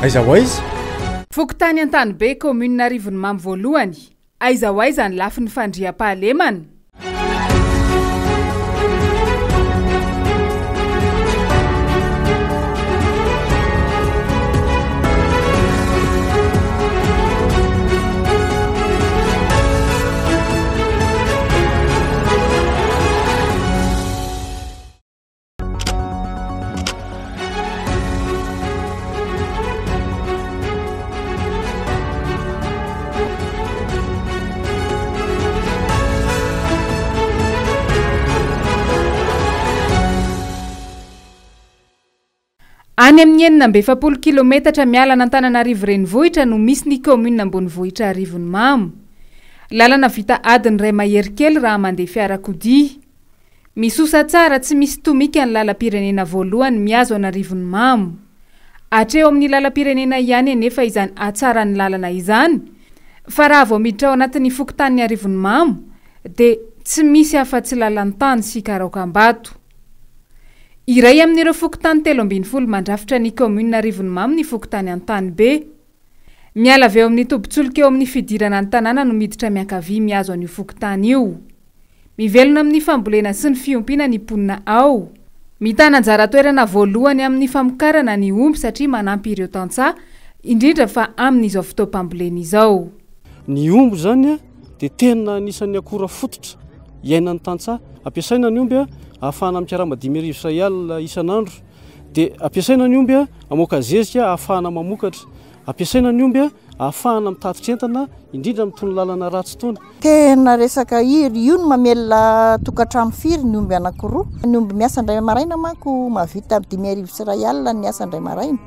Aiza ho aiza? Fokontany Antanibe, Kaominina Arivonimamo voalohany, Aiza ho aiza ny lafiny fandriampahalemana? Any amin'ny 46 kilometatra miala an'Antananarivo renivohitra no misy ny kaominina ambonivohitra Arivonimamo. Lalana vita adiny iray mahery kely raha mandeha fiarakodia. Misosa tsara tsy misy tomika ny lalam-pirenena voalohany mihazo an'Arivonimamo. Hatreo amin'ny lalam-pirenena ihany anefa izany hatsaran'ny lalana izany fa raha vao miditra ao anatin'ny fokontanin'i Arivonimamo dia tsy misy afa-tsy lalan-tany sy karaokam-bato. Iray amin'ireo fokontany 13 mandrafitra ny kaominina Arivonimamo ny fokontany Antanibe. Miala avy eo amin'ny tobin-tsolika eo amin'ny fidirana ny tanàna no miditra miankavia mihazo an'io fokontany io. Mivelona amin'ny fambolena sy ny fiompiana ny mponina ao. Mitana anjara toerana voalohany amin'ny famokarana ny omby satria manampy ireo tantsaha, indrindra fa amin'izao fotoam-pambolena izao. Ny omby izany dia tena anisan'ny akora fototra iainan'ny tantsaha. Ampiasaina ny omby ahafahana mikarama 2500 isan'andro. Dia ampiasaina ny omby hamoaka zezika ahafahana mamokatra. Ampiasaina ny omby ahafahana mitatitra entana, indrindra amin'itony lalana ratsy itony. Tena resaka iry, io no mamelona tokantrano firy ny omby anankiroa. Ny omby miasa indray maraina manko mahavita 1500 ny asa indray maraina.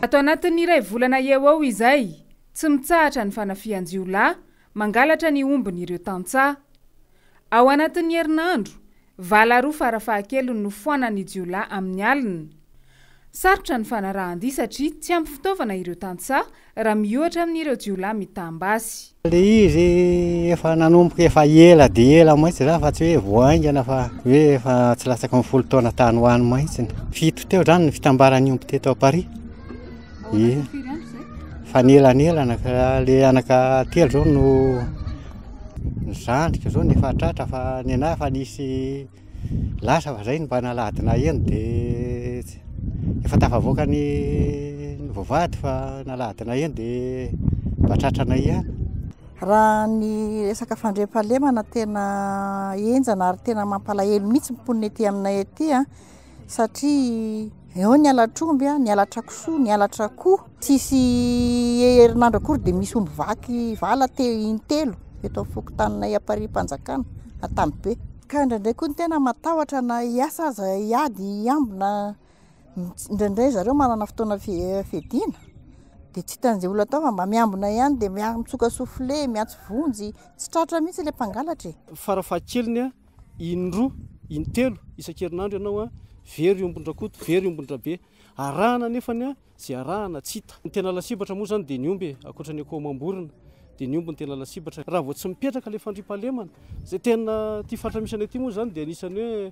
Ato anatin'ny iray volana eo ho eo izay, tsy mitsahatra ny fanafihan-jiolahy mangalatra ny ombin'ireo tantsaha. Ao anatin'ny herinandro, vala roa farafahakeliny no foanan'ny jiolahy amin'ny alina. Sarotra ny fanarahan-dia satria tsy ampy fitaovana ireo tantsaha raha miohatra amin'ireo jiolahy mitam-basy. Le izy efa nanomboka efa ela dia ela mihitsy zany fa tsy hoe vao haingana fa hoe efa tsy latsaky ny folo taona tany ho any mihitsy. Fito teo zany ny fitambaran'ny omby teto à Paris. Ie. Fa nielanelana fa le anaka telo zao no ny zandriko zao no efa tratra fa ny anahy efa nisy Lasa fa zay no mba naladina eny de efa tafavoaka ny voavady fa naladina eny de mba tratranay ihany. Raha ny resaka fandriampahalemana tena henjana ary tena mampalahelo mihitsy ny mponina ety aminay aty a, satria eo ny halatr'omby, ny halatra kisoa, ny halatra akoho, tsisy herinandro akory dia misy omby vaky vala te intelo eto amin'ny fokontaninay Amparihy-Panjakana, Antanibe. Ka indraindray koa ny tena matahotra na hiasa aza hiady hiambina, indraindray zareo manana fotoana fiadiana dia tsy hitan'izay olona atao fa mba miambina ihany dia mitsoka soufflet, miantso vonjy, tsy tratra mihitsy ilay mpangalatra e. Farafahakeliny indroa, intelo isan-kerinandro ianao very ombin-dRakoto, very ombin-dRabe. Arahana anefany Izay arahana tsy hita. Ny tena lasibatra moa izany dia ny omby e, ankoatra ny akoho amam-borona dia ny omby no tena lasibatra. Raha vao tsy mipetraka ilay fandriampahalemana, izay tena ity faritra misy anay ity moa izany dia anisan'ny hoe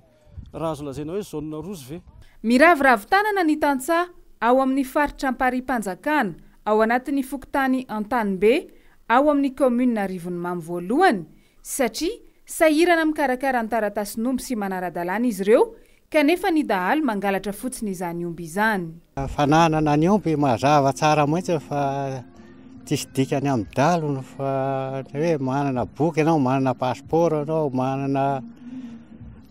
raha azo lazaina hoe zone rouge ve. Miraviravy tanana ny tantsaha ao amin'ny faritra Amparihy-Panjakana, ao anatin'ny fokontany Antanibe, ao amin'ny kaominina Arivonimamo voalohany, satria sahirana mikarakara ny taratasin'omby sy manara-dalàna izy ireo Kanefa ny dahalo mangalatra fotsiny izany omby izany. Fananana ny omby mazava tsara mihitsy fa tsisy dikany amin'ny dahalo fa hoe manana boky ianao, manana passeport ianao, manana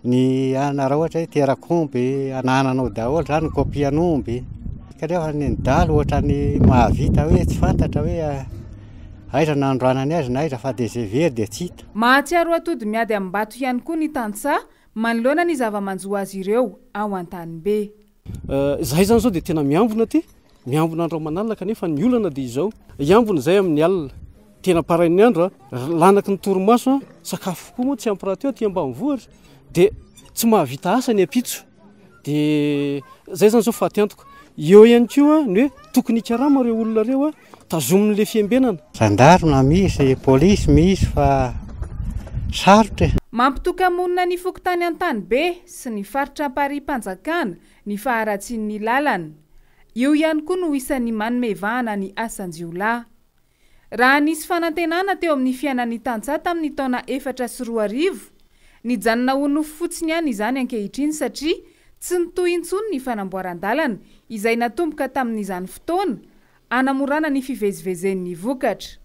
ny anona raha ohatra hoe terak'omby anananao daholo zany ny kopian'omby kanefa ny dahalo ohatran'ny mahavita hoe tsy fantatra hoe aiza nandroanany azy na aiza fa dia izay very dia tsy hita. Mahatsiaro atody miady amim-bato ihany koa ny tantsaha Manoloana ny zava-manjo azy ireo ao Antanibe. Izahay izany izao dia tena miambina aty, miambina andro aman'alina kanefa ny olana dia izao, hiambina izahay amin'ny alina, tena parain'ny andro, lanaky ny torimaso, sakafo koa moa tsy ampy rahateo aty ambanivohitra, dia tsy mahavita asa ny ampitso, dia izay izany izao faty antoka. Eo ihany koa ny hoe tokony hikarama ireo olona ireo Tazomin'ilay fiambenana. Zandarma misy, polisy misy fa sarotra e. Mampitoka-monina ny fokontany Antanibe sy ny faritra Amparihy-Panjakana ny faharatsian'ny lalana. Io ihany koa no isan'ny manome vahana ny asan-jiolahy. Raha nisy fanantenana teo amin'ny fiainan'ny tantsaha tamin'ny taona 2004, nijanona ho nofy fotsiny ihany izany ankehitriny satria tsy nitohy intsony ny fanamboaran-dalana izay natomboka tamin'izany fotoana hanamorana ny fivezivezen'ny vokatra.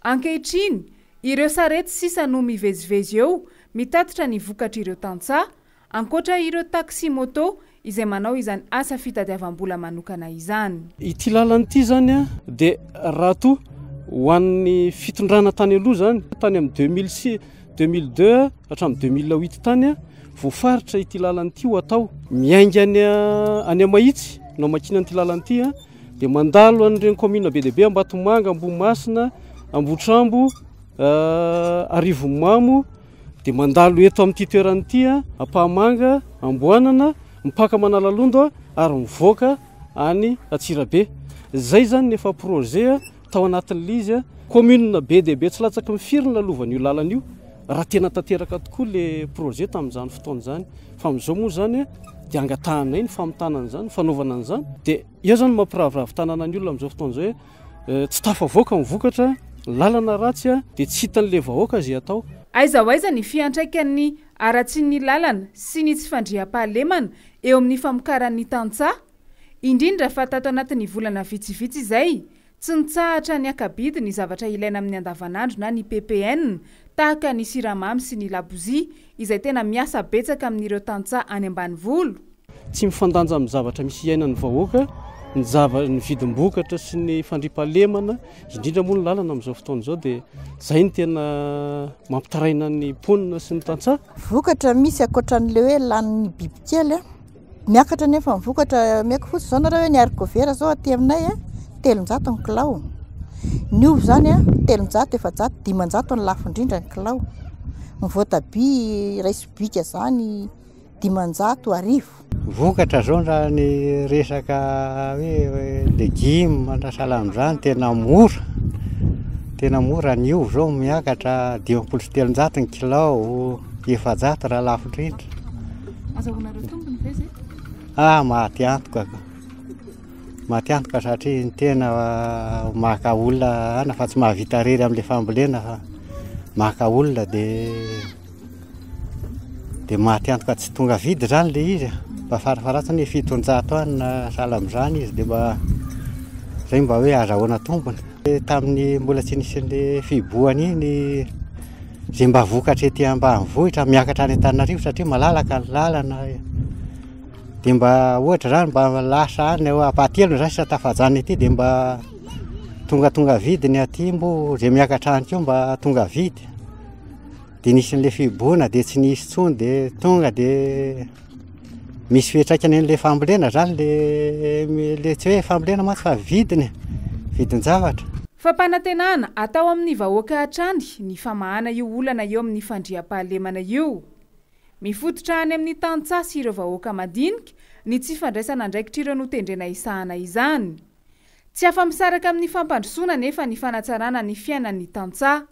Ankehitriny, ireo sarety sisa no mivezivezy eo mitatitra ny vokatr'ireo tantsaha, ankoatra ireo taxi-moto izay manao izany asa fitadiavam-bola manokana izany. Ity lalana ity izany dia raha toa ho an'ny fitondrana tany aloha izany, tany amin'ny 2006, 2002 hatramin'ny 2008 tany, voafaritra ity lalana ity ho atao. Miainga any any Mahitsy no amakiana an'ity lalana ity dia mandalo an'ireny kaominina be dia be Ambatomanga, Ambohimasina, Ambohitrambo, Arivonimamo, dia mandalo eto amin'ity toerana ity Ampahamanga, Amboanana, mipaka Manalalondo ary mivoaka any Antsirabe. Izay izany ny efa projet tao anatin'ilay izy. Commune be dia be tsy latsaky ny firy ny lalovan'io lalana io raha tena tanteraka tokoa ilay projet tamin'izany fotoana izany. Fa amin'izao moa izany dia angatahanay ny famitana an'izany, ny fanaovana an'izany. Dia eo izany mampiraviravy tanàna ny olona amin'izao fotoana izao hoe Tsy tafavoaka ny vokatra, lalana ratsy dia tsy hitan'ilay vahoaka izay atao. Aiza ho aiza ny fiantraikan'ny haratsian'ny lalana sy ny tsy fandriampahalemana eo amin'ny famokaran'ny tantsaha? Indrindra fa tato anatin'ny volana vitsivitsy izay, tsy nitsahatra niaka-bidy ny zavatra ilaina amin'ny andavanandro na ny ppn tahaka ny siramamy sy ny labozia izay tena miasa betsaka amin'ireo tantsaha any ambanivolo. Tsy mifandanja amin'ny zavatra misy iainan'ny vahoaka ny zava ny vidim-bokatra sy ny fandriampahalemana, indrindra moa ny lalana amin'izao fotoana izao dia izay no tena mampitaraina ny mponina sy ny tantsaha. Vokatra misy ankoatran'ilay hoe lanin'ny bibikely, miakatra nefa ny vokatra, omeko fotsiny izao nareo hoe ny haricots verts izao aty aminay 300 ny kilao, ny ovy izany 300, 400, 500 ny lafo indrindra ny kilao, ny voatabia iray sobika izany 500. Vokatra zao raha ny resaka hoe legioma na sahala amin'izany tena mora, tena mora ny ovy zao miakatra 350 ny kilao, 400 raha lafo indrindra. Azahoanareo tombony ve zay? Ah, maty antoka ka. Maty antoka satria ny tena maka olona ana fa tsy mahavita irery amin'ilay fambolena fa maka olona dia Dia maty antoka tsy tonga vidy izany ilay izy. Mba farafaharatsiny hoe 700 any na sahala amin'izany izy dia mba izay mba hoe azahoana tombony. Tamin'ny mbola tsy nisy an'ilay fihibohana iny, izay mba vokatra ety ambanivohitra miakatra any Antananarivo satria malalaka ny lalana. Dia mba ohatra izany mba lasa any ampahatelony izany sisa tafajanona ety dia mba tongatonga vidy ny aty mbo izay miakatra any koa mba tonga vidy. Dia nisy an'ilay fihibohana dia tsy nisy intsony dia tonga dia misy fiantraikany an'ilay fambolena zany le le tsy hoe fambolena mantsy fa vidiny, vidin-javatra. Fampanantenana atao amin'ny vahoaka hatrany ny famahana io olana eo amin'ny fandriampahalemana io. Mifototra any amin'ny tantsaha sy ireo vahoaka madinika ny tsy fandraisana andraikitr'ireo notendrena hisahana izany. Tsy afa-misaraka amin'ny fampandrosoana anefa ny fanatsarana ny fiainan'ny tantsaha.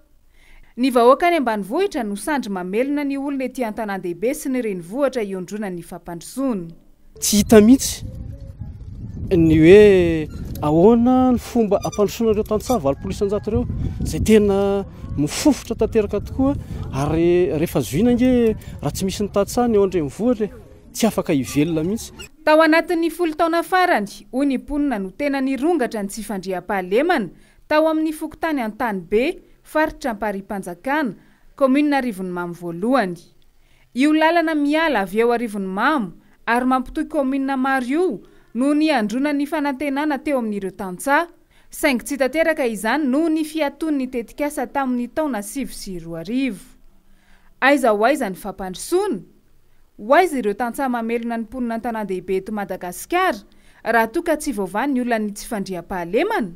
Ny vahoaka any ambanivohitra no sandry mamelona ny olona ety an-tanàn-dehibe sy ny renivohitra iondronan'ny fampandrosoana. Tsy hita mihitsy ny hoe ahoana ny fomba hampandrosoana ireo tantsaha 80% ireo izay tena mifofotra tanteraka tokoa ary rehefa zohiana ange raha tsy misy ny tantsaha ny eo an-drenivohitra e. Tsy afaka hivelona mihitsy. Tao anatin'ny folo taona farany, hoy ny mponina no tena nirongatra ny tsy fandriampahalemana tao amin'ny fokontany Antanibe, faritra Amparipanjakana, kaominina Arivonimamo voalohany. Io lalana miala avy eo Arivonimamo ary mampitohy kaominina maro io no niandrona ny fanantenana teo amin'ireo tantsaha, saingy tsy tanteraka izany noho ny fiatoan'ny tetikasa tamin'ny taona 2009. Aiza ho aiza ny fampandrosoana? Ho aiza ireo tantsaha mamelona ny mponina an-tanàn-dehibe eto Madagasikara raha toa ka tsy voavaha ny olan'ny tsy fandriampahalemana?